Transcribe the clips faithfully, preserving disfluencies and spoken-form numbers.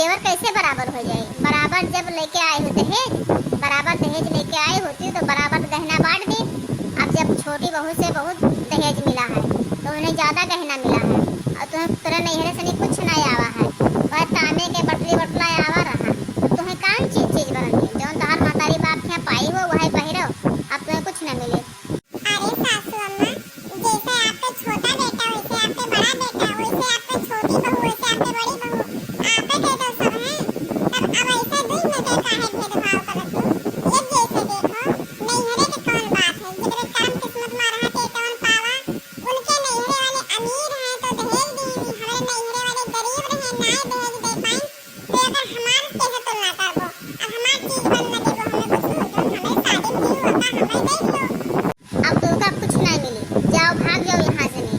जेवर कैसे बराबर हो जाए? बराबर जब लेके आए हो दहेज, बराबर दहेज लेके आए होती तो बराबर गहना बांट दी। अब जब छोटी बहू से बहुत दहेज मिला है तो उन्हें ज्यादा गहना मिला है, और तुम्हें तोरे नैहरे से नहीं कुछ नहीं आवा है, वह तामे के बटली बटला आवा रहा, तो तुम्हें कौन चीज चीज बरन दी? जौन तोहार महतारी बाप के यहाँ पाई हो वही पहिरो, अब तुम्हें कुछ न मिले। अरे सासू अम्मा, जैसे आपके छोटा बेटा वैसे आपके बड़ा बेटा, वैसे आपके छोटी बहू वैसे आपके बड़ी बहू, आपे के तो सब हैं। तब अब ऐसे दुई में के काहे भेदभाव करत तू? एक जैसे देखो, नैहरे के कौन बात है, जेकरे कर्म किस्मत में रहा के कौन पावा, उनके नैहरे वाले अमीर हैं तो दहेज दी, हमरे नैहरे वाले गरीब रहे, ना दहेज दे पाई, तो अगर हमार कैसे तुलना करबो? अब हमार चीज बन न देबो हमें कुछ, जौन हमरे शादी में दी हुआ का हमें दे दो। अब तुमका कुछ नहीं मिली, जाओ भाग जाओ यहाँ से नहीं।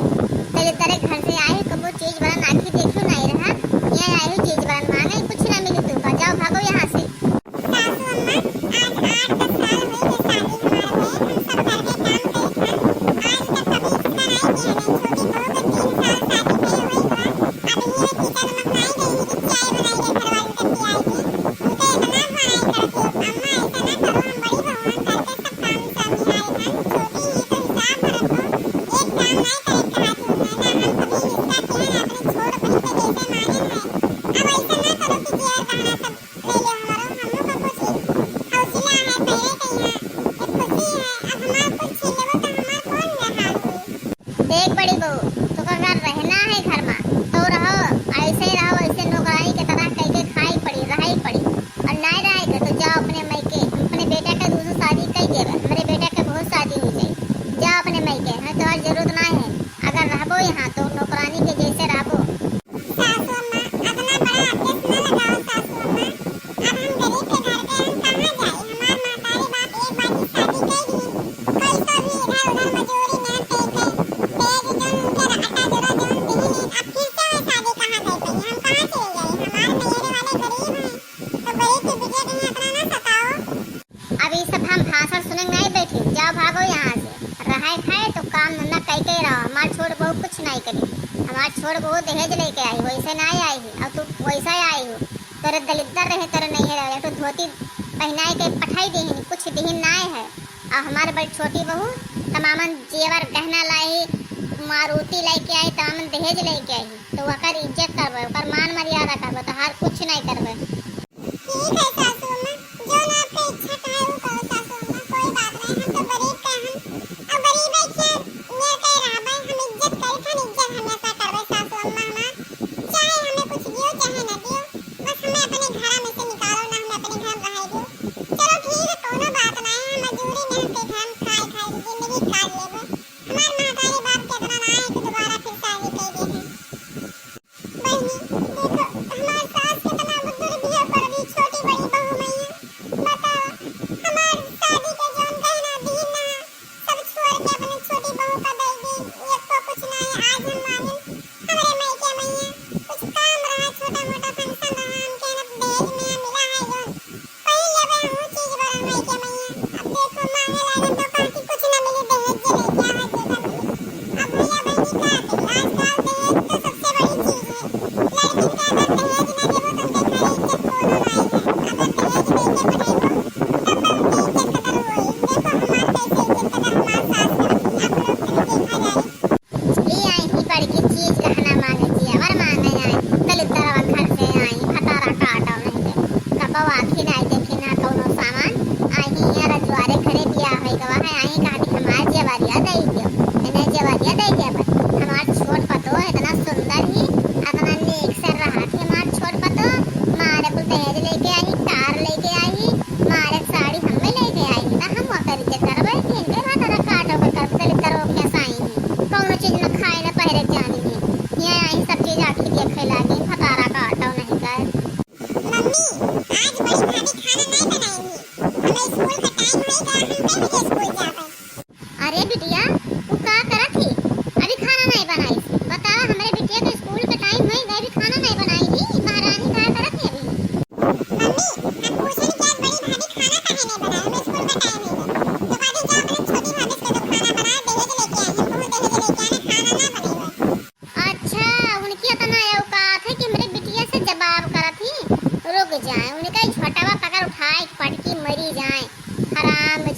तेरे तेरे घर से आए कबो चीज बरन आँखी देखियो नहीं रहा, यहाँ आए हो चीज बरन मांगे, कुछ नहीं मिली तुमका, जाओ भागो यहाँ से। सासू अम्मा, आज आठ दस साल हुई है शादी हमारे भइल, हम सब घर के काम करत हन, आज तक कभी इसका नहीं किया नहीं। छोटी बहू के तीन साल शादी भइल हुई बा, अभी ये किचन में नहीं गई है कि चाय बनाई है, घर वाली के खियाई है। तू तो इतना बड़ाई करती हो, अम्मा ऐसा ना करो, हम बड़ी बहू हैं, घर के सब काम सब निहारे हन, छोटी ही तो हिसाब भरत हो, एक काम नहीं करे कहा थी उन्हें, ना हम कभी इसका किया ना अपने छोट बहन के जैसे माने हैं। अब ऐसा ना करो कि जेवर गहना सब ले लो हमारो, हम लोग का कुछ हौसला है, पहले के यहाँ एक खुशी है, अब हमार कुछ छीन लेबो तो हमार कौन हाल होई? देख बड़ी बहू, तोका अगर रहना है घर में तो रहो, ऐसे ही रहो, ऐसे नौकरानी के तरह कह के खाई पड़ी, रहाई पड़ी, और नहीं रहे के तो जाओ अपने मायके, अपने बेटा के दूसरी शादी कर देवे, मेरे बेटा के बहुत शादी हो जाए, जाओ अपने मायके, हमें तोहार जरूरत ना है, अगर रहबो यहाँ तो नौकरानी के जैसे रहबो। सासू अम्मा, अतना बड़ा आदेश न लगाओ सासू अम्मा। अब हम गरीब के घर के, हम कहाँ जाई? हमार महतारी बाप एक बार की शादी कई दी, कई तो भी इधर उधर मजूरी मेहनत कई के, दहेज जौन उनके आटा जोरा जौन दिहिन, अब फिर से वह शादी कहाँ कर पाई? हम कहाँ चले जाई? हमार नैहरे वाले गरीब हैं, तो गरीब के बिटिया के यहाँ इतना ना सताओ। अब ई सब हम भाषण सुने नहीं बैठी, जाओ भागो यहाँ से। रहे खाए तो काम धंधा कई के रहो, हमार छोट बहू कुछ नहीं करी। हमार छोट बहू दहेज लेके आई, वैसे नहीं आई है, और तू वैसा आई हो। तोरे दलिद्दर रहे, तोरे नहीं रहे, एक ठो धोती पहनाए के पठाई देहिन, कुछ देहिन नहीं है। और हमार बड़ छोटी बहू तमामन जेवर गहना लाई, मारुति लेके आई, तमामन दहेज लेके आई, तो ओकर इज्जत करबे, ओकर मान मर्यादा करबे, तोहार कुछ नहीं करबे। ठीक है सासू अम्मा, जौन आपके इच्छा कहे वो करो सासू अम्मा, कोई बात नहीं, हम तो गरीब के हन, अब गरीबे के नियर के रहबे, हम इज्जत करत हन, इज्जत हमेशा करबे सासू अम्मा हमार, चाहे हमें कुछ दियो चाहे न दियो, बस हमें अपने घर में से निकालो ना, हमें अपने घर में रहे दियो। चलो ठीक है, कोनो बात नहीं है, मजूरी मेहनत के घर में खाए खाए जिंदगी काट लेबे, हमार महतारी बाप के इतना ना है कि दोबारा फिर शादी कर दे। बहिनी, देखो, हमार सास कितना दुर्व्यवहार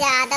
याद